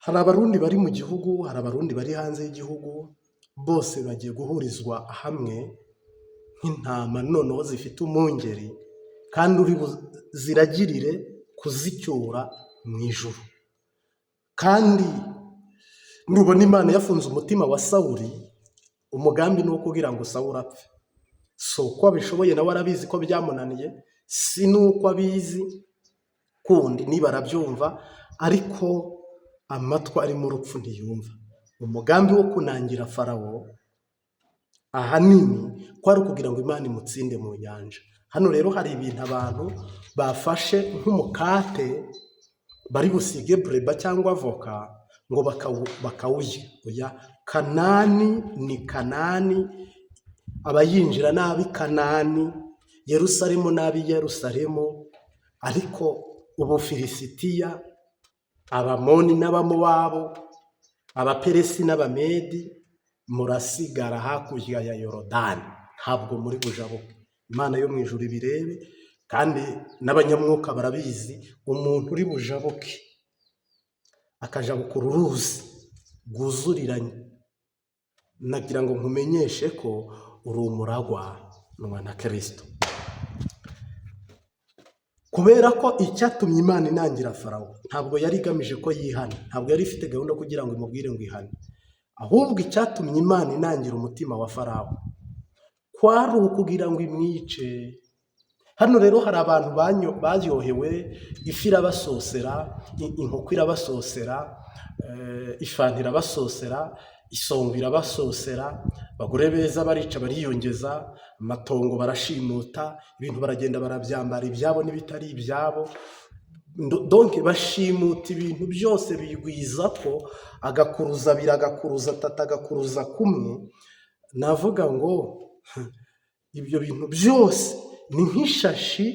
Hari Abarundi bari mu gihugu, hari Abarundi bari hanze y'igihugu, bose bagiye guhurizwa hamwe nk'intama noneho zifite umwungeri, kandi uri ziragirire kuzicyura mu ijuru. Kandi nubona Imana yafunze umutima wa Sawuli, umugambi ni uwo kugira ngo Sawuli apfe. Si uko abishoboye, nawe arabizi ko byamunaniye, si n'uko abizi kundi niba arabyumva, ariko amatwi arimo urupfu ntiyumva. Umugambi wo kunangira Farawo ahanini kwari ukugira ngo Imana imutsinde mu nyanja. Hano rero hari ibintu abantu bafashe nk'umukate bari busige bureba cyangwa avoka ngo bakawurya. Oya, Kanani ni Kanani, abayinjira ni ab'i Kanani, Yerusalemu ni ab'i Yerusalemu, ariko Ubufilisitiya, Abamoni n'Abamowabu, Abaperesi n'Abamedi, murasigara hakurya ya Yorodani, ntabwo muri bujabuke. Imana yo mu ijuru ibirebe, kandi n'abanyamwuka barabizi, umuntu uri bujabuke akajabuka uru ruzi rwuzuriranye, nagira ngo nkumenyeshe ko uri umuragwa na Kirisito. Kubera ko icyatumye Imana inangira Farawo ntabwo yari igamije ko yihana, ntabwo yari ifite gahunda kugira ngo imubwire ngo ihane, ahubwo icyatumye Imana inangira umutima wa Farawo kwari ukugira ngo imwice. Hano rero hari abantu baryohewe, ifi irabasosera, inkoko irabasosera, ifanta irabasosera, isonga irabasosera, abagore beza barica bariyongeza, amatongo barashimuta, ibintu baragenda barabyambara ibyabo n'ibitari ibyabo. Donc bashimuta ibintu byose, bigwiza ko agakuruza abiri, agakuruza atatu, agakuruza kumwe. Navuga ngo ibyo bintu byose ni nk'ishashi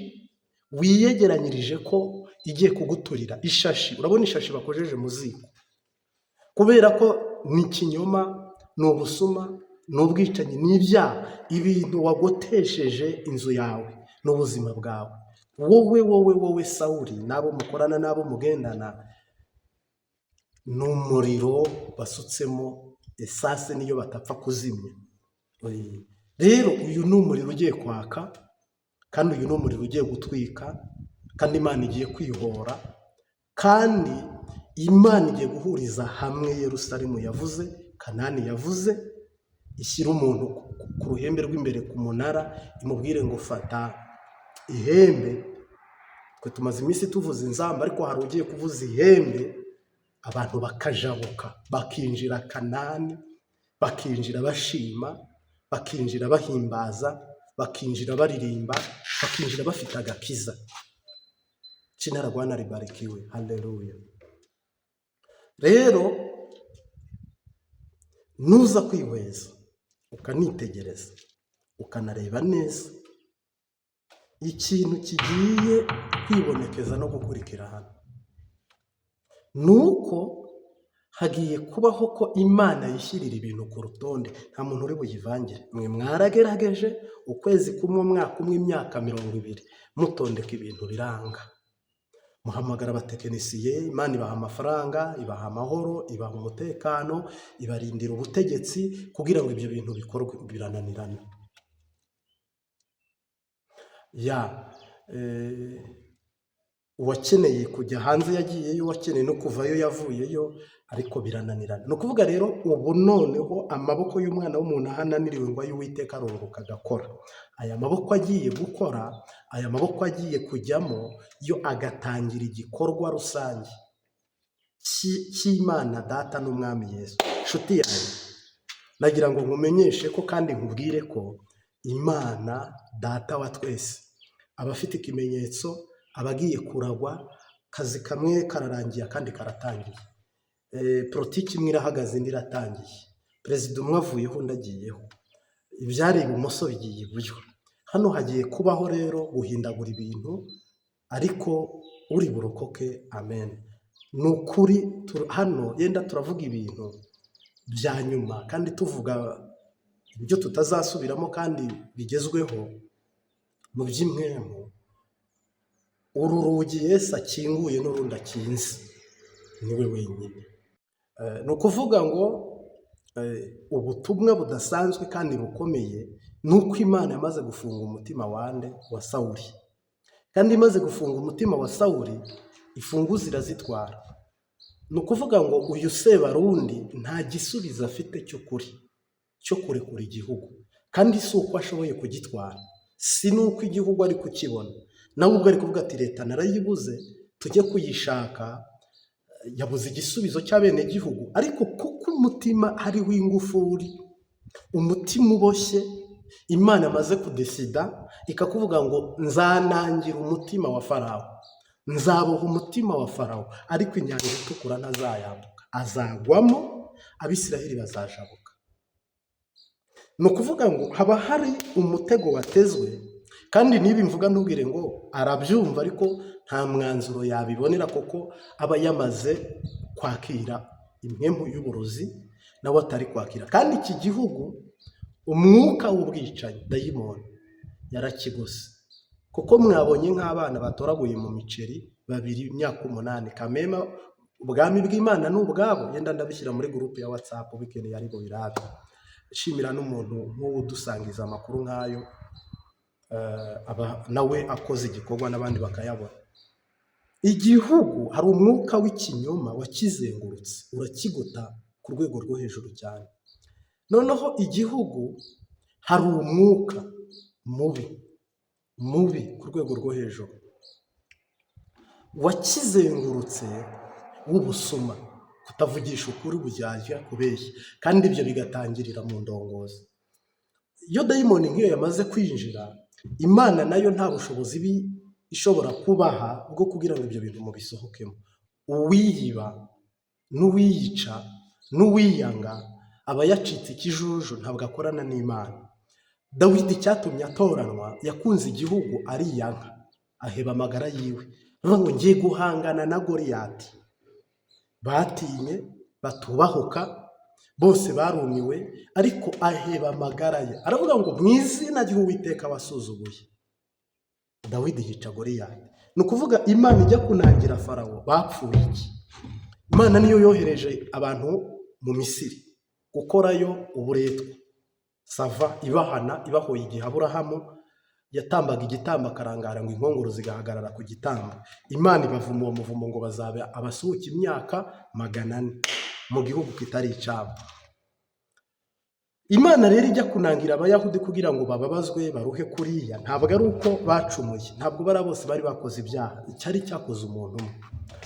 wiyegeranyirije ko igiye kuguturira. Ishashi, urabona ishashi bakojeje mu ziko, kubera ko ni ikinyoma, ni ubusuma, ni ubwicanyi, ni ibyaha, ibintu wagotesheje inzu yawe n'ubuzima bwawe. Wowe, wowe, wowe Sawuri n'abo mukorana n'abo mugendana, ni umuriro basutsemo essence, niyo batapfa kuzimya. Rero uyu ni umuriro ugiye kwaka, kandi uyu ni umuriro ugiye gutwika, kandi Imana igiye kwihora, kandi Imana igiye guhuriza hamwe Yerusalemu yavuze, Kanani yavuze, ishyira umuntu ku ruhembe rw'imbere ku munara, imubwire ngo fata ihembe. Twe tumaze iminsi tuvuza inzamba, ariko hari ugiye kuvuza ihembe, abantu bakajabuka bakinjira Kanani, bakinjira bashima, bakinjira bahimbaza, bakinjira baririmba, bakinjira bafite agakiza. Jina la Bwana libarikiwe, haleluya. Rero nuza kwihweza, ukanitegereza, ukanareba neza ikintu kigiye kwibonekeza no gukurikira hano, ni uko hagiye kubaho ko Imana yishyirira ibintu ku rutonde, nta muntu uri buyivangire. Mwe mwaragerageje ukwezi kumwe, umwaka umwe, imyaka 20, mutondeka ibintu biranga, muhamagara abatekinisiye, Imana ibaha amafaranga, ibaha amahoro, ibaha umutekano, ibarindira ubutegetsi kugira ngo ibyo bintu bikorwe, birananirana. Ya uwakeneye kujya hanze yagiyeyo, uwakeneye no kuvayo yavuyeyo, ariko birananirana. Ni ukuvuga rero ubu noneho amaboko y'umwana w'umuntu aho ananiriwe ngo ay'Uwiteka arunguka agakora. Aya maboko agiye gukora, aya maboko agiye kujyamo, yo agatangira igikorwa rusange cy'Imana Data n'Umwami Yesu. Nshuti yanjye, nagira ngo nkumenyeshe ko kandi nkubwire ko Imana Data wa twese aba afite ikimenyetso, aba agiye kuragwa, akazi kamwe kararangiye akandi karatangiye. Politiki imwe irahagaze indi iratangiye. Perezida umwe avuyeho undi agiyeho. Ibyari ibumoso bigiye iburyo. Hano hagiye kubaho rero guhindagura ibintu, ariko uri burokoke, amen. Ni ukuri hano yenda turavuga ibintu bya nyuma, kandi tuvuga ibyo tutazasubiramo kandi bigezweho mu by'impwemu. Uru rugi Yesu akinguye n'urundi akinze, niwe wenyine. Ni ukuvuga ngo ubutumwa budasanzwe kandi bukomeye ni uko Imana yamaze gufunga umutima wande? Wa Sawuli. Kandi imaze gufunga umutima wa Sawuli, imfunguzo irazitwara. Ni ukuvuga ngo uyu Sebarundi nta gisubizo afite cy'ukuri cyo kurekura igihugu, kandi si uko ashoboye kugitwara, si n'uko igihugu ari kukibona. Nawe ubwo ari kuvuga ati: "Leta narayibuze, tujye kuyishaka." Yabuze igisubizo cy'abenegihugu, ariko kuko umutima hariho ingufuri, umutima uboshye, Imana amaze kudesida ikakuvuga ngo: "Nzanangira umutima wa Farawo, nzaboha umutima wa Farawo, ariko Inyanja Itukura ntazayambuka, azagwamo, Abisiraheli bazajabuka." Ni ukuvuga ngo haba hari umutego watezwe. Kandi niba imvuga, ntubwire ngo arabyumva, ariko nta mwanzuro yabibonera, kuko aba yamaze kwakira impwemu y'uburozi nawe atari kwakira. Kandi iki gihugu umwuka w'ubwicanyi, dayimoni yarakigose, kuko mwabonye nk'abana batoraguye mu miceri babiri, imyaka 8. Kamema ubwami bw'Imana ni ubwabo. Yenda ndabishyira muri groupe ya WhatsApp, bikeneye ari bubirabe. Shimira n'umuntu nk'uwo udusangiza amakuru nk'ayo, aba nawe akoze igikorwa n'abandi bakayabona. Igihugu hari umwuka w'ikinyoma wakizengurutse, urakigota ku rwego rwo hejuru cyane. Noneho igihugu hari umwuka mubi mubi ku rwego rwo hejuru wakizengurutse, w'ubusuma, kutavugisha ukuri, uburyarya, kubeshya, kandi ibyo bigatangirira mu ndongozi. Iyo dayimoni nk'iyo yamaze kwinjira, Imana nayo nta bushobozi iba ishobora kubaha bwo kugira ngo ibyo bintu mubisohokemo. Uwiyiba n'uwiyica n'uwiyanga aba yacitse ikijuju, ntabwo akorana n'Imana. Dawidi icyatumye atoranwa, yakunze igihugu, ariyanka, aheba amagara yiwe, aravuga ngo: "Ngiye guhangana na Goriyati." Batinye, batubahuka, bose barumiwe, ariko aheba amagara ye, aravuga ngo: "Mu izina ry'Uwiteka wasuzuguye." Dawidi yica Goriyati. Ni ukuvuga Imana ijya kunangira Farawo, bapfuye iki? Imana niyo yohereje abantu mu Misiri gukorayo uburetwa, sava ibahana, ibahoye igihe Aburahamu yatambaga igitambo akarangara ngo inkongoro zigahagarara ku gitambo. Imana ibavuma uwo muvumo ngo bazaba abasuhuke imyaka 400 mu gihugu kitari icyabo. Imana rero ijya kunangira Abayahudi kugira ngo bababazwe, baruhe kuriya, ntabwo ari uko bacumuye, ntabwo bariya bose bari bakoze ibyaha, icyari cyakoze umuntu umwe.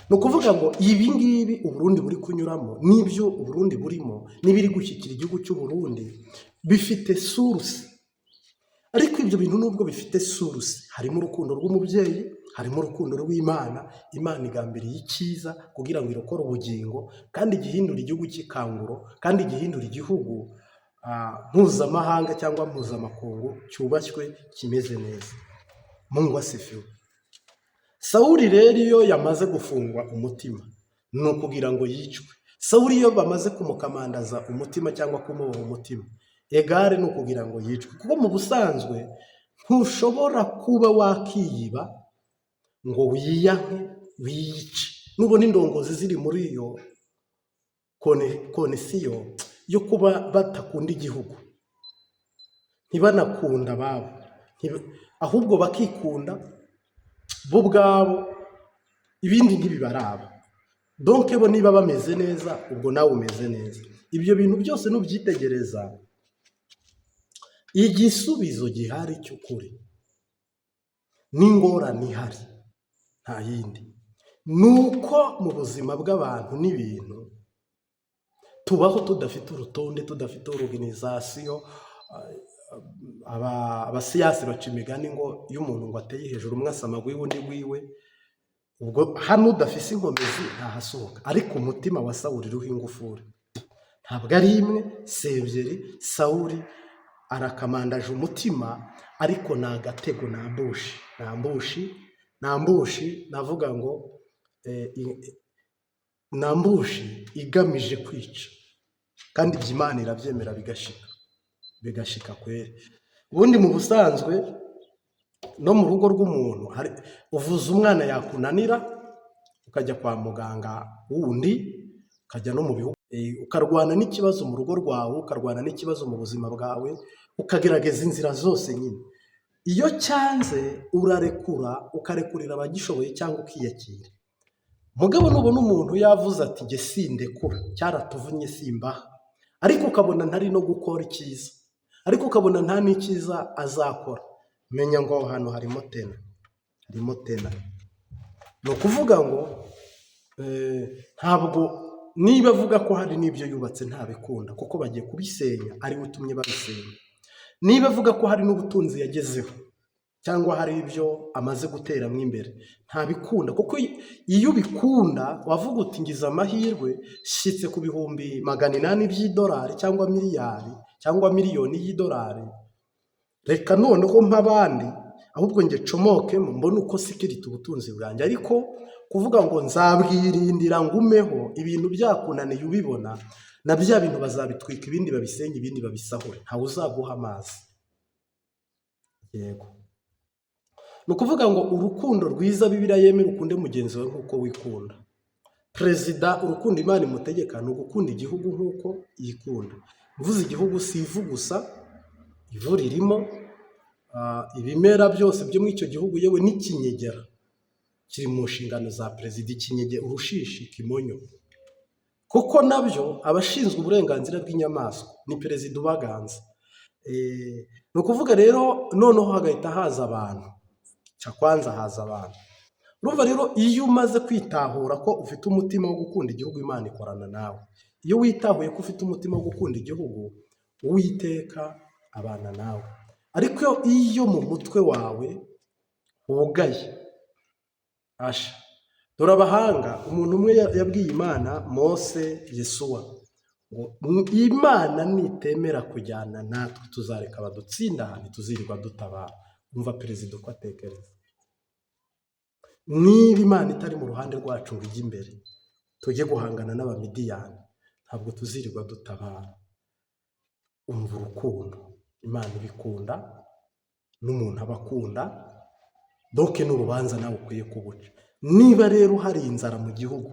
Ni ukuvuga ngo ibi ngibi Uburundi buri kunyuramo, n'ibyo Uburundi burimo, n'ibiri gushyikira igihugu cy'u Burundi, bifite source. Ariko ibyo bintu nubwo bifite source, harimo urukundo rw'umubyeyi, harimo urukundo rw'Imana. Imana igambiriye icyiza kugira ngo irokore ubugingo, kandi igihindura igihugu cy'ikanguro, kandi igihindura igihugu mpuzamahanga cyangwa mpuzamakungu cyubashywe, kimeze neza. Mungu asifiwe. Sawuli rero iyo yamaze gufungwa umutima, ni ukugira ngo yicwe. Sawuli iyo bamaze kumukamandaza umutima cyangwa kumuboha umutima, egare ni ukugira ngo yicwe, kuko mu busanzwe ntushobora kuba wakiyiba ngo wiyanke, wiyice. Nubona indongozi ziri muri iyo condition yo kuba batakunda igihugu, ntibanakunda ababo, ahubwo bakikunda bo ubwabo, ibindi ntibibaraba. Donc bo niba bameze neza, ubwo nawe umeze neza. Ibyo bintu byose nubyitegereza, igisubizo gihari cy'ukuri n'ingorane ihari nta yindi, ni uko mu buzima bw'abantu n'ibintu tubaho tudafite urutonde, tudafite organisation. Abasiyasi baca imigani ngo iyo umuntu ngo ateye hejuru, umwe asama agwiwe, undi gwiwe. Ubwo hano udafise inkomezi ntahasohoka. Ariko umutima wa Sawuli uriho ingufuri, ntabwo ari imwe, si ebyiri. Sawuli arakamandaje umutima, ariko ni agatego, ni ambush, ni ambush, ni ambush. Navuga ngo ni ambush igamije kwica, kandi ibyo Imana irabyemera, bigashika, bigashika kweri. Ubundi mu busanzwe no mu rugo rw'umuntu uvuza umwana yakunanira ukajya kwa muganga wundi, ukajya no mu bihugu. Ukarwana n'ikibazo mu rugo rwawe, ukarwana n'ikibazo mu buzima bwawe, ukagerageza inzira zose nyine. Iyo cyanze urarekura, ukarekurira abagishoboye cyangwa ukiyakira. Mugabo nubona umuntu yavuze ati jye sindekura, cyaratuvunnye simbaha, ariko ukabona ntari no gukora icyiza, ariko ukabona nta n'icyiza azakora, menya ngo aho hantu harimo tena, harimo tena. Ni ukuvuga ngo ntabwo niba avuga ko hari n'ibyo yubatse ntabikunda, kuko bagiye kubisenya ariwe utumye babisenya. Niba avuga ko hari n'ubutunzi yagezeho cyangwa hari ibyo amaze guteramo imbere, ntabikunda, kuko iyo ubikunda wavuga uti ngize amahirwe nshyitse ku 800,000 by'idolari cyangwa miliyari cyangwa miliyoni y'idolari, reka noneho mpa abandi, ahubwo njye comokemo mbone uko sécurité ubutunzi bwanjye. Ariko kuvuga ngo nzabwirindira ngumeho, ibintu byakunaniye ubibona, na bya bintu bazabitwika, ibindi babisenye, ibindi babisahure, ntawe uzaguha amazi. Yego, ni ukuvuga ngo urukundo rwiza Bibiliya yemera, ukunde mugenzi wawe nk'uko wikunda. Perezida, urukundo Imana imutegeka ni ugukunda igihugu nk'uko yikunda. Mvuze igihugu si ivu gusa, ivu ririmo, ibimera byose byo muri icyo gihugu, yewe n'ikinyegera kiri mu nshingano za perezida, ikinyegera, urushishi, kimonyo, kuko nabyo abashinzwe uburenganzira bw'inyamaswa ni perezida ubaganza. Ni ukuvuga rero noneho hagahita haza abantu, kwanza haza abantu. Urumva rero iyo umaze kwitahura ko ufite umutima wo gukunda igihugu, Imana ikorana nawe. Iyo witahuye ko ufite umutima wo gukunda igihugu, Uwiteka abana nawe. Ariko iyo mu mutwe wawe wugaye, asha dore abahanga, umuntu umwe yabwiye Imana, Mose, Yesuwa, ngo Imana nitemera kujyana natwe tuzareka badutsinda aha, ntituzirirwa dutabara. Umva perezida uko atekereza: niba Imana itari mu ruhande rwacu ngo ijye imbere tujye guhangana n'Abamidiyani, ntabwo tuzirirwa dutabara. Umva urukundo Imana ibikunda n'umuntu aba akunda, donc n'urubanza nawe ukwiye kubuca. Niba rero hari inzara mu gihugu,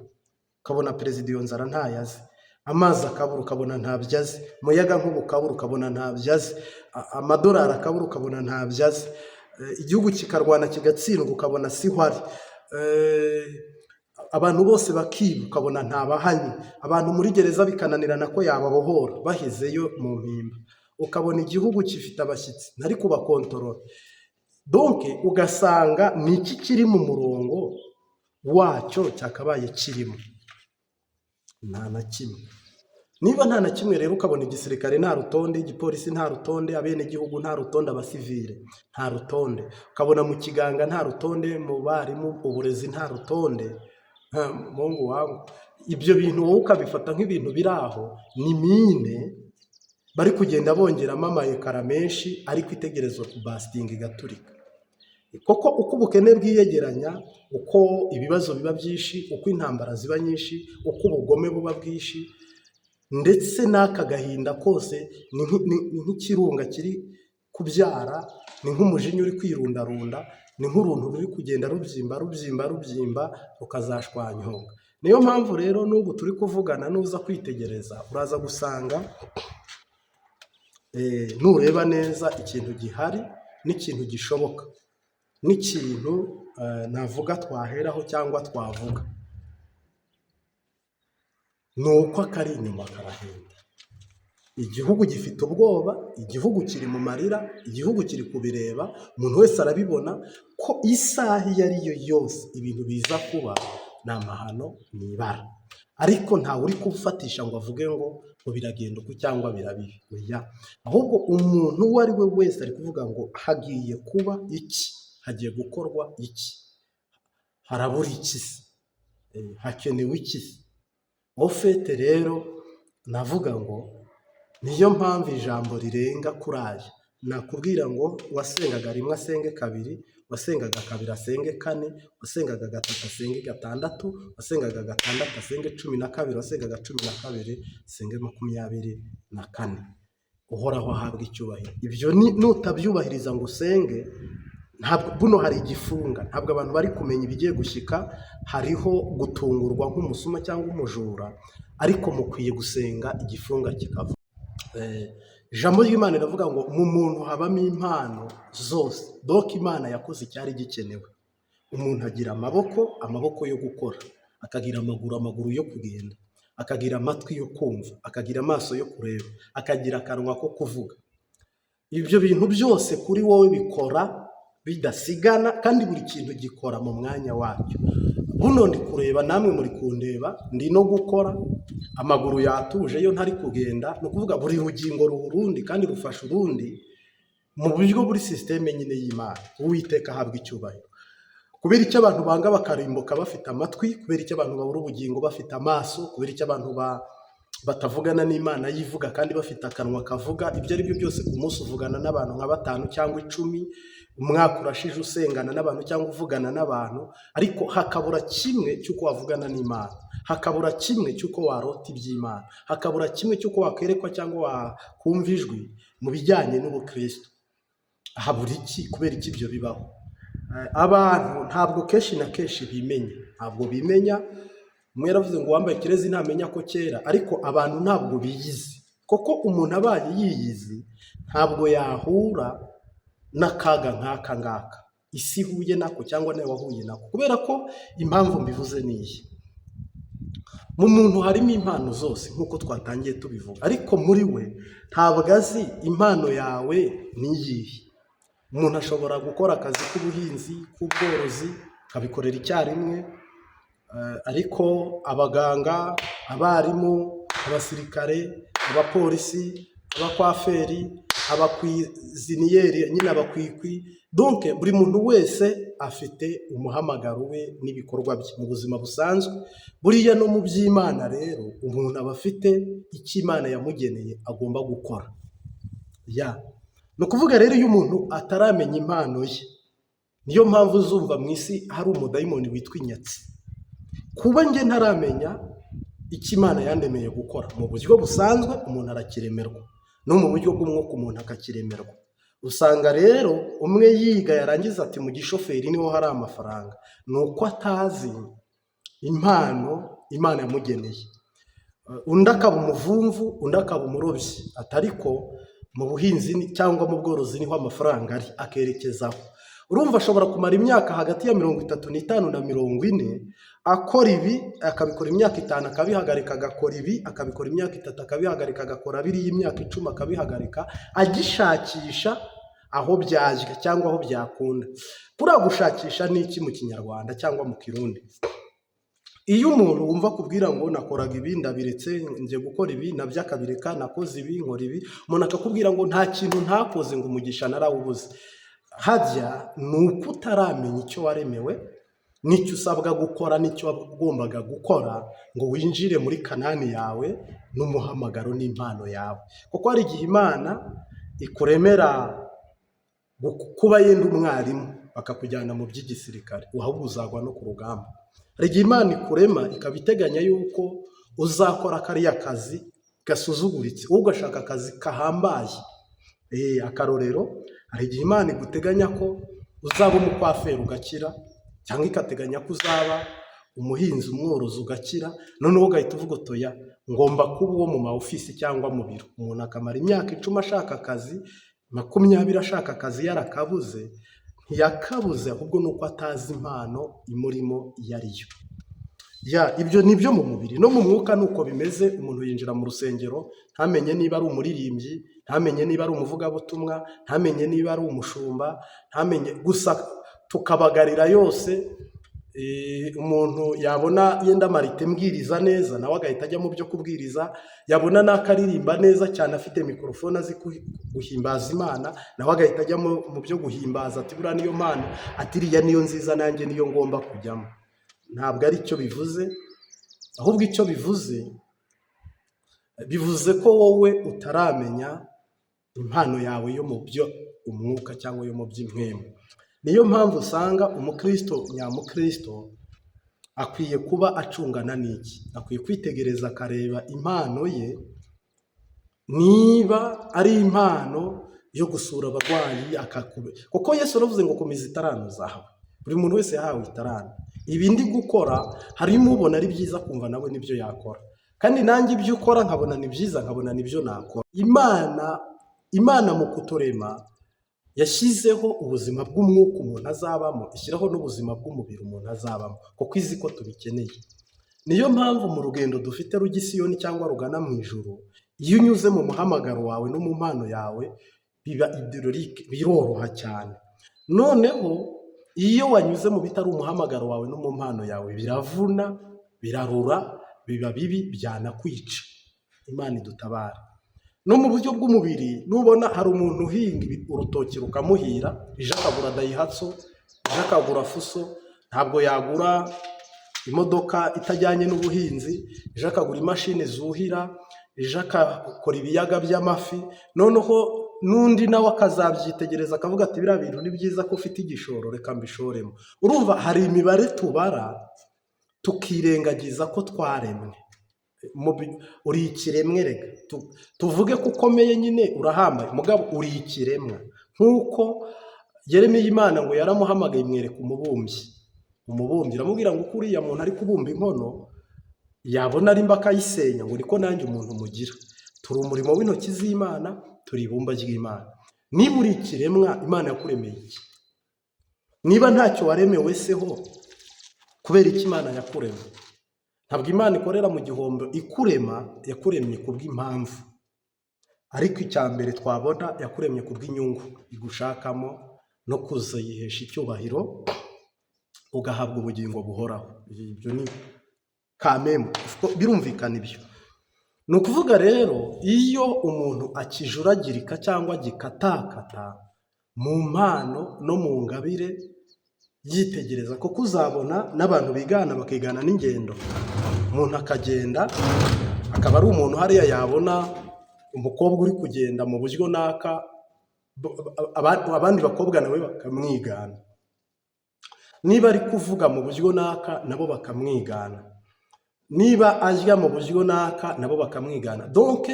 ukabona perezida iyo nzara ntayazi, amazi akabura ukabona ntabyo azi, umuyaga nkuba ukabura ukabona ntabyo azi, amadolari akabura ukabona ntabyo azi, igihugu kikarwana kigatsindwa ukabona siho ari, abantu bose bakiba ukabona ntabahanye, abantu muri gereza bikananirana ko yababohora bahezeyo mu mpimba, ukabona igihugu gifite abashyitsi ntari kubakontorora, donc ugasanga ni iki kiri mu murongo wacyo cyakabaye kirimo? Nta na kimwe. Niba nta na kimwe rero, ukabona igisirikare nta rutonde, igipolisi nta rutonde, abenegihugu nta rutonde, abasivile nta rutonde, ukabona mu kiganga nta rutonde, mu barimu uburezi nta rutonde, mungu wangu, ibyo bintu wowe ukabifata nk'ibintu biri aho, ni mine bari kugenda bongeramo amayekara menshi, ariko itegerezwa kubasitinga igaturika. Koko uko ubukene bwiyegeranya, uko ibibazo biba byinshi, uko intambara ziba nyinshi, uko ubugome buba bwinshi, ndetse n'aka gahinda kose ni nk'ikirunga kiri kubyara, ni nk'umujinya uri kwirundarunda, ni nk'uruntu ruri kugenda rubyimba rubyimba rubyimba rukazashwanyuka. Niyo mpamvu rero n'ubu turi kuvugana, nuza kwitegereza uraza gusanga nureba neza ikintu gihari n'ikintu gishoboka n'ikintu navuga twaheraho cyangwa twavuga, ni uko akari inyuma karahenda. Igihugu gifite ubwoba, igihugu kiri mu marira, igihugu kiri kubireba, umuntu wese arabibona ko isaha iyo ari yo yose ibintu biza kuba ni amahano, ni ibara. Ariko ntawe uri kufatisha ngo avuge ngo biragenda uku cyangwa birabibi, oya. Ahubwo umuntu uwo ari we wese ari kuvuga ngo hagiye kuba iki, hagiye gukorwa iki, harabura iki se, hakenewe iki se? Au fait rero navuga ngo niyo mpamvu ijambo rirenga kuri aya, nakubwira ngo uwasengaga rimwe asenge kabiri, uwasengaga kabiri asenge kane, uwasengaga gatatu asenge gatandatu, uwasengaga gatandatu asenge 12, uwasengaga 12 asenge 24. Uhoraho ahabwa icyubahiro. Ibyo nutabyubahiriza ngo usenge, Ntabwo buno hari igifunga, ntabwo abantu bari kumenya ibigiye gushyika, hariho gutungurwa nk'umusuma cyangwa umujura, ariko mukwiye gusenga igifunga kikava. Ijambo ry'Imana riravuga ngo mu muntu habamo impano zose. Donc Imana yakoze icyari gikenewe. Umuntu agira amaboko, amaboko yo gukora, akagira amaguru, amaguru yo kugenda, akagira amatwi yo kumva, akagira amaso yo kureba, akagira akanwa ko kuvuga. Ibyo bintu byose kuri wowe bikora bidasigana, kandi buri kintu gikora mu mwanya wacyo. Buno ndi kureba, namwe muri kundeba, ndi no gukora, amaguru yatuje yo ntari kugenda. Ni ukuvuga buri rugingo ruha urundi kandi rufasha urundi mu buryo buri système nyine y'Imana. Uwiteka ahabwa icyubahiro. Kubera icyo abantu banga bakarimbuka bafite amatwi, kubera icyo abantu babura ubugingo bafite amaso, kubera icyo abantu batavugana n'Imana yivuga kandi bafite akanwa kavuga, ibyo ari byo byose ku munsi uvugana n'abantu nka batanu cyangwa 10, umwaka urashije usengana n'abantu cyangwa uvugana n'abantu, ariko hakabura kimwe cy'uko wavugana n'Imana, hakabura kimwe cy'uko warota iby'Imana, hakabura kimwe cy'uko wakwerekwa cyangwa wakumva ijwi mu bijyanye n'ubukristo. Habura iki? Kubera iki ibyo bibaho? Abantu ntabwo kenshi na kenshi bimenya, ntabwo bimenya. Umwe yaravuze ngo uwambaye ikirezi ntamenya ko kera, ariko abantu ntabwo biyizi. Koko umuntu abaye yiyizi ntabwo yahura n'akaga nk'aka ngaka isi ihuye nako cyangwa nawe wahuye nako. Kubera ko impamvu mbivuze ni iyi: mu muntu harimo impano zose nk'uko twatangiye tubivuga, ariko muri we ntabwo azi impano yawe ni iyihe. Umuntu ashobora gukora akazi k'ubuhinzi, k'ubworozi, akabikorera icyarimwe, ariko abaganga, abarimu, abasirikare, abapolisi, abakwaferi, abakwiziniyeri nyine abakwikwi, donc buri muntu wese afite umuhamagaro we n'ibikorwa bye mu buzima busanzwe. Buriya no mu by'Imana rero umuntu aba afite icyo Imana yamugeneye agomba gukora. Ya, ni ukuvuga rero iyo umuntu ataramenya impano ye, niyo mpamvu uzumva mu isi hari umudayimoni witwa inyatsi. Kuba njye ntaramenya icyo Imana yandemeye gukora mu buryo busanzwe, umuntu arakiremerwa, no mu buryo bw'umwuka umuntu akakiremerwa. Usanga rero umwe yiga yarangiza ati mu gishoferi niho hari amafaranga, ni uko atazi impano Imana yamugeneye. Undi akaba umuvumvu, undi akaba umurobyi, ati ariko mu buhinzi cyangwa mu bworozi niho amafaranga ari, akerekezaho. Urumva ashobora kumara imyaka hagati ya 35 na 40 akora ibi, akabikora imyaka 5 akabihagarika, agakora ibi, akabikora imyaka 3 akabihagarika, agakora biriya imyaka 10 akabihagarika, agishakisha aho byajya cyangwa aho byakunda. Kuriya gushakisha ni iki mu Kinyarwanda cyangwa mu Kirundi? Iyo umuntu wumva akubwira ngo nakoraga ibi ndabiretse ngiye gukora ibi, nabyo akabireka, nakoze ibi nkora ibi, umuntu akakubwira ngo nta kintu ntakoze ngo umugisha narawubuze, harya ni uko utaramenya icyo waremewe n'icyo usabwa gukora n'icyo wagombaga gukora ngo winjire muri Kanani yawe n'umuhamagaro n'impano yawe. Kuko hari igihe Imana ikuremera kuba yenda umwarimu bakakujyana mu by'igisirikare, ahubwo uzagwa no ku rugamba. Hari igihe Imana ikurema ikaba iteganya yuko uzakora kariya kazi gasuzuguritse, wowe ugashaka akazi gahambaye. Akarorero, hari igihe Imana iguteganya ko uzaba umukwaferi ugakira, cyangwa ikateganya ko uzaba umuhinzi umworozi ugakira, noneho ugahita uvuga uti oya, ngomba kuba uwo mu ma office cyangwa mu biro. Umuntu akamara imyaka 10 ashaka akazi, 20 ashaka akazi yarakabuze, ntiyakabuze ahubwo ni uko atazi impano imurimo iyo ari yo. Ya, ibyo ni ibyo mu mubiri, no mu mwuka ni uko bimeze. Umuntu yinjira mu rusengero ntamenye niba ari umuririmbyi, ntamenye niba ari umuvugabutumwa, ntamenye niba ari umushumba, ntamenye, gusa tukabagarira yose. Umuntu yabona yenda marite mbwiriza neza, nawe agahita ajya mu byo kubwiriza, yabona n'akaririmba neza cyane afite mikorofone azi guhimbaza Imana, nawe agahita ajya mu byo guhimbaza, ati buriya niyo mpano, ati iriya niyo nziza nanjye niyo ngomba kujyamo. Ntabwo ari cyo bivuze, ahubwo icyo bivuze, bivuze ko wowe utaramenya impano yawe yo mu byo umwuka cyangwa yo mu by'impwemu. Niyo mpamvu usanga umukristo nyamukristo akwiye kuba acungana n'iki? Akwiye kwitegereza akareba impano ye, niba ari impano yo gusura abarwayi akakube, kuko Yesu yaravuze ngo komeza itarano zawe. Buri muntu wese yahawe itarano. Ibi ndi gukora harimo ubona ari byiza kumva nawe nibyo yakora, kandi nanjye ibyo ukora nkabona ni byiza, nkabona nibyo nakora. Imana mu kuturema yashyizeho ubuzima bw'umwuka umuntu azabamo, ishyiraho n'ubuzima bw'umubiri umuntu azabamo, kuko izi ko tubikeneye. Niyo mpamvu mu rugendo dufite rujya i Siyoni cyangwa rugana mu ijuru, iyo unyuze mu muhamagaro wawe no mu mpano yawe biba hydraulique, biroroha cyane. Noneho iyo wanyuze mu bitari umuhamagaro wawe no mu mpano yawe, biravuna, birarura, biba bibi, byanakwica. Imana idutabare. No mu buryo bw'umubiri, nubona hari umuntu uhinga urutoki rukamuhira, ejo akagura Daihatsu, ejo akagura Fuso, ntabwo yagura imodoka itajyanye n'ubuhinzi, ejo akagura imashini zuhira, ejo akakora ibiyaga by'amafi, noneho n'undi nawe akazabyitegereza akavuga ati: "Biriya bintu ni byiza ko ufite igishoro, reka mbishoremo." Urumva hari imibare tubara tukirengagiza ko twaremwe. Uri ikiremwe. Reka tuvuge ko ukomeye nyine, urahambaye, mugabo uri ikiremwa. Nk'uko Yeremiya, Imana ngo yaramuhamagaye, imwereka umubumbyi. Umubumbyi iramubwira ngo uko uriya muntu ari kubumba inkono, yabona ari mba akayisenya, ngo niko nanjye umuntu mugira. Turi umurimo w'intoki z'Imana, turi ibumba ry'Imana. Niba uri ikiremwa, Imana yakuremeye iki? Niba ntacyo waremewe seho, kubera iki Imana yakuremye? Ntabwo Imana ikorera mu gihombo. Ikurema yakuremye kubw'impamvu, ariko icya mbere twabona, yakuremye kubw'inyungu igushakamo no kuzayihesha icyubahiro, ugahabwa ubugingo buhoraho. Ibyo ni kamemu, birumvikana. Ibyo ni ukuvuga rero, iyo umuntu akijuragirika cyangwa agikatakata mu mpano no mu ngabire, yitegereza, kuko uzabona n'abantu bigana, bakigana n'ingendo. Umuntu akagenda akaba ari umuntu hariya, yabona umukobwa uri kugenda mu buryo naka, abandi bakobwa nawe bakamwigana. Niba ari kuvuga mu buryo naka, nabo bakamwigana. Niba arya mu buryo naka, nabo bakamwigana. Donc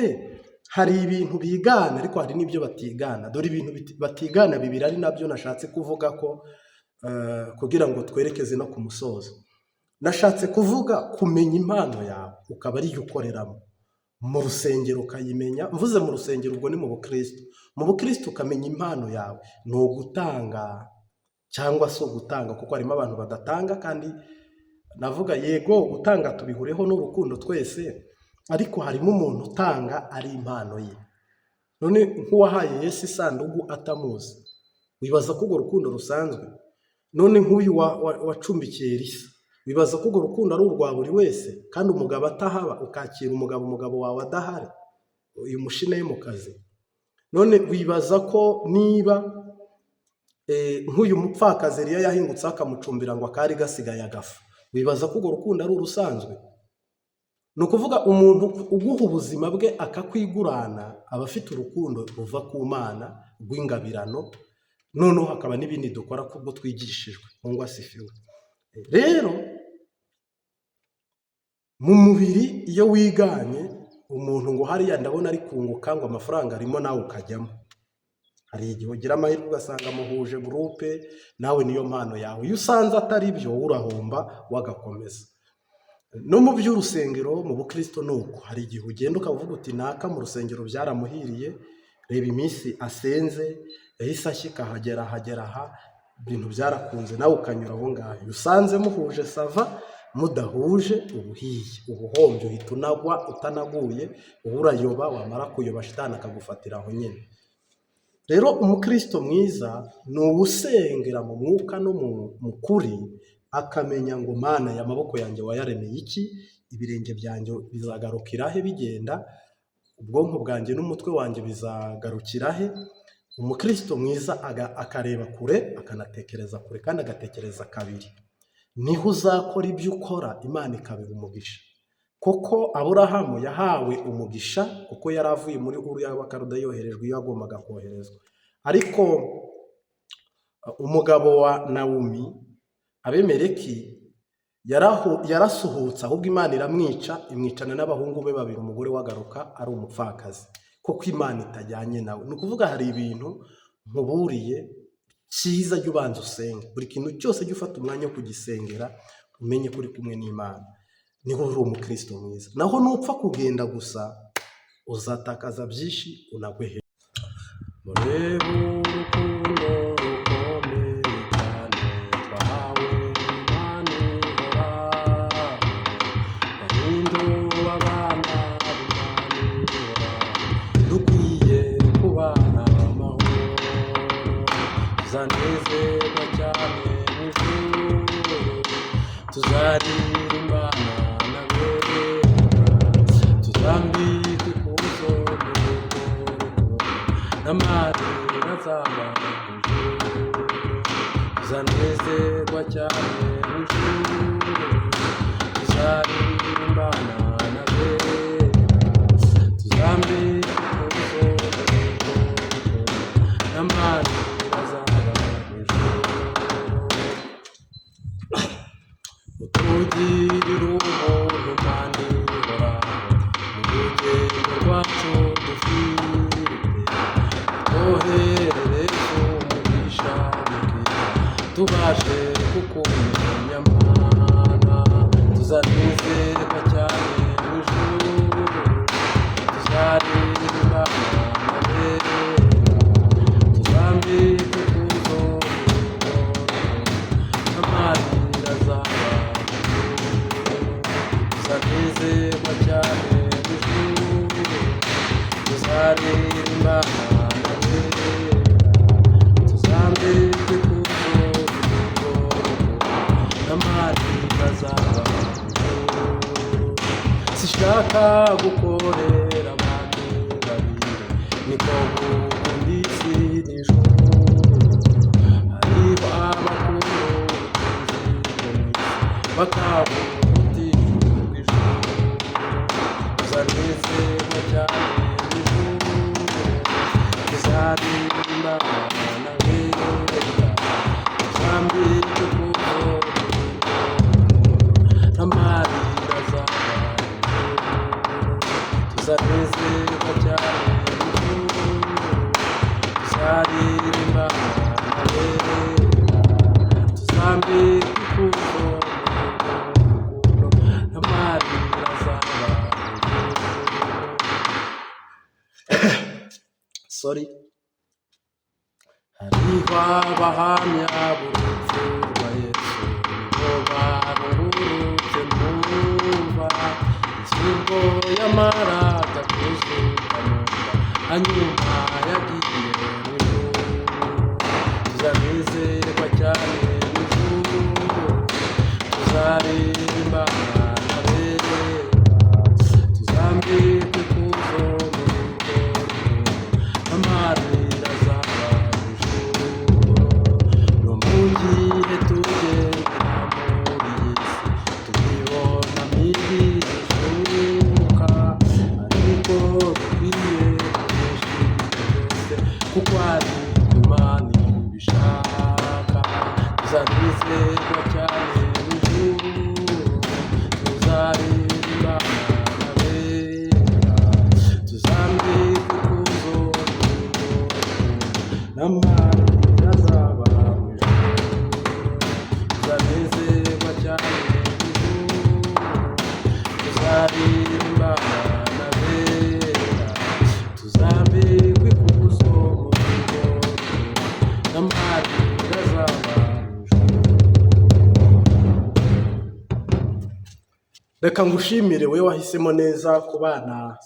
hari ibintu bigana, ariko hari n'ibyo batigana. Dore ibintu batigana bibiri, ari nabyo nashatse kuvuga ko kugira ngo twerekeze no ku musozo. Nashatse kuvuga kumenya impano yawe, ukaba ariyo ukoreramo mu rusengero, ukayimenya. Mvuze mu rusengero, ubwo ni mu bukristo. Mu bukristo ukamenya impano yawe ni ugutanga cyangwa se ugutanga, kuko harimo abantu badatanga. Kandi navuga yego, gutanga tubihureho n'urukundo twese, ariko harimo umuntu utanga ari impano ye. None nk'uwahaye Yesu isanduku atamuzi, wibaza ko urwo rukundo rusanzwe? None nk'uyu wacumbikiye Elisa, wibaza ko urwo rukundo ari urwa buri wese? Kandi umugabo atahaba, ukakira umugabo wawe adahari, uyu mushine mu kazi. None wibaza ko niba nk'uyu mupfakazi Eliya yahingutseho akamucumbira ngo akari gasigaye agafu, wibaza ko urwo rukundo ari urusanzwe? Ni ukuvuga umuntu uguha ubuzima bwe akakwigurana aba afite urukundo ruva ku Mana rw'ingabirano. Noneho hakaba n'ibindi dukora kubwo twigishijwe. Mungu asifiwe. Rero mu mubiri, iyo wiganye umuntu ngo hariya ndabona ari kunguka, ngo amafaranga arimo, nawe ukajyamo, hari igihe ugira amahirwe ugasanga muhuje groupe, nawe niyo mpano yawe. Iyo usanze atari byo, wowe urahomba, wagakomeza. No mu by'urusengero, mu bukristo ni uko. Hari igihe ugenda ukavuga uti: "Naka mu rusengero byaramuhiriye, reba iminsi asenze yahise ashyika ahagera, ahagera aha, ibintu byarakunze." Nawe ukanyura aho ngaho. Iyo usanze muhuje, ça va; mudahuje, uba uhiye, uba uhombye, uhita unagwa. Utanaguye uba urayoba, wamara kuyoba shitani akagufatira aho nyine. Rero umukristo mwiza ni uwusengera mu mwuka no mu kuri, akamenya ngo: "Mana, aya maboko yanjye wayaremeye iki? Ibirenge byanjye bizagarukira he bigenda? Ubwonko bwanjye n'umutwe wanjye bizagarukira he?" Umukristo mwiza akareba kure, akanatekereza kure, kandi agatekereza kabiri. Niho uzakora ibyo ukora, Imana ikabiha umugisha, kuko Aburahamu yahawe umugisha kuko yari avuye muri Uru y'Abakaludaya, yoherejwe iyo yagombaga koherezwa. Ariko umugabo wa Nawumi, Abimeleki, yarasuhutse, ahubwo Imana iramwica, imwicana n'abahungu be babiri. Umugore we agaruka ari umupfakazi. Kuko Imana itajyanye nawe. Ni ukuvuga hari ibintu nkuburiye, cyiza jya ubanza usenge. Buri kintu cyose jya ufata umwanya wo kugisengera, umenye ko uri kumwe n'Imana. Niho uri umukristo mwiza. Naho nupfa kugenda gusa, uzatakaza byinshi unagwe hejuru. Murebe urukundo rukomeye cyane twahawe n'Imana ihoraho, yahinduwe abana b'Imana ihoraho, dukwiye kubana amahoro, tuzanezerwa cyane mu ijuru, tuzaririmbana n'abera, tuzambikwa ikuzo mu rugo, n'amarira azaba mu ijuru, tuzanezerwa cyane mu ijuru, tuzaririmbana n'abera, tuzambikwa ikuzo mu rugo, n'amarira azaba mu ijuru. Utugirira ubuntu kandi uhoraho, mu rugendo rwacu dufite, twoherereze umugisha mukiza, tubashe kukumenya Mana, tuzanezerwa cyane mu ijuru, tuzaririmbana n'abera, tuzambikwa ikuzo mu rugo, n'amarira azaba mu ijuru, tuzanezerwa cyane mu ijuru, tuzaririmbana n'abera, tuzambikwa ikuzo mu rugo, n'amarira azaba mu ijuru. Sishaka gukorera abami babiri, niko gukunda isi n'ijuru. Hariho abakunda ubutunzi bwo mu isi, bakabura bw'ijuru. Tuzanezerwa cyane mu ijuru, tuzaririmbana n'abera, tuzambikwa ikuzo mu rugo, n'amarira azaba mu ijuru. Tuzanezerwa cyane mu ijuru, tuzaririmbana n'abera, tuzambikwa ikuzo mu rugo, n'amarira azaba mu ijuru. Sorry. Hariho abahamya b'urupfu rwa Yesu, nibo barungurutse mu mva, Yesu ubwo yamaraga kuzuka mu mva, hanyuma yagiye mu ijuru. Tuzanezerwa cyane mu ijuru, tuzaririmbana n'abera, tuzambikwa ikuzo mu rugo, amarira azaba mu ijuru. No mu gihe tugenda muri iyi si, tubibona ibishuka, ariko dukwiye kunesha byose, kuko ari Imana ibishaka. Tuzanezerwa cyane mu ijuru, tuzaririmbana n'abera, tuzambikwa ikuzo mu rugo, n'amarira azaba mu ijuru. Tuzanezerwa cyane mu ijuru, tuzaririmbana n'abera, tuzambikwa ikuzo mu rugo, n'amarira azaba mu ijuru. Reka ngushimire wowe wahisemo neza kubana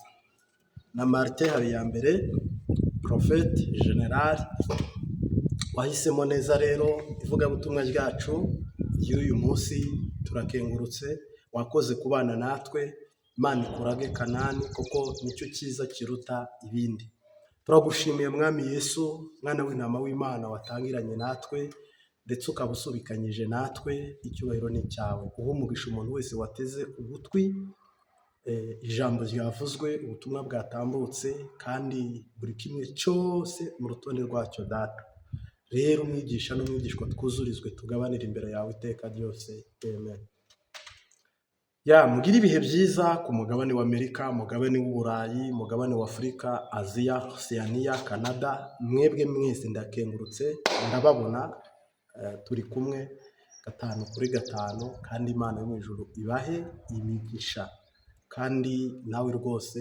na Martin Habiyambere, Prophète Général. Wahisemo neza rero ivugabutumwa ryacu ry'uyu munsi, turakengurutse, wakoze kubana natwe. Imana ikurage Kanani kuko nicyo cyiza kiruta ibindi. Turagushimiye Mwami Yesu, mwana w'intama w'Imana watangiranye natwe ndetse ukaba usubikanyije natwe, icyubahiro ni icyawe. Uha umugisha umuntu wese wateze ugutwi ijambo ryavuzwe, ubutumwa bwatambutse, kandi buri kimwe cyose mu rutonde rwacyo Data. Rero umwigisha n'umwigishwa twuzurizwe tugabanire imbere yawe iteka ryose. Amen. Ya, mugire ibihe byiza ku mugabane wa Amerika, mugabane w'Uburayi, mugabane wa Afurika, Aziya, Osiyaniya, Canada. Mwebwe mwese ndakengurutse, ndababona, turi kumwe gatanu kuri gatanu, kandi Imana yo mu ijuru ibahe imigisha. Kandi nawe rwose,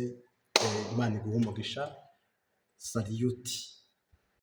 Imana iguhe umugisha. Salute.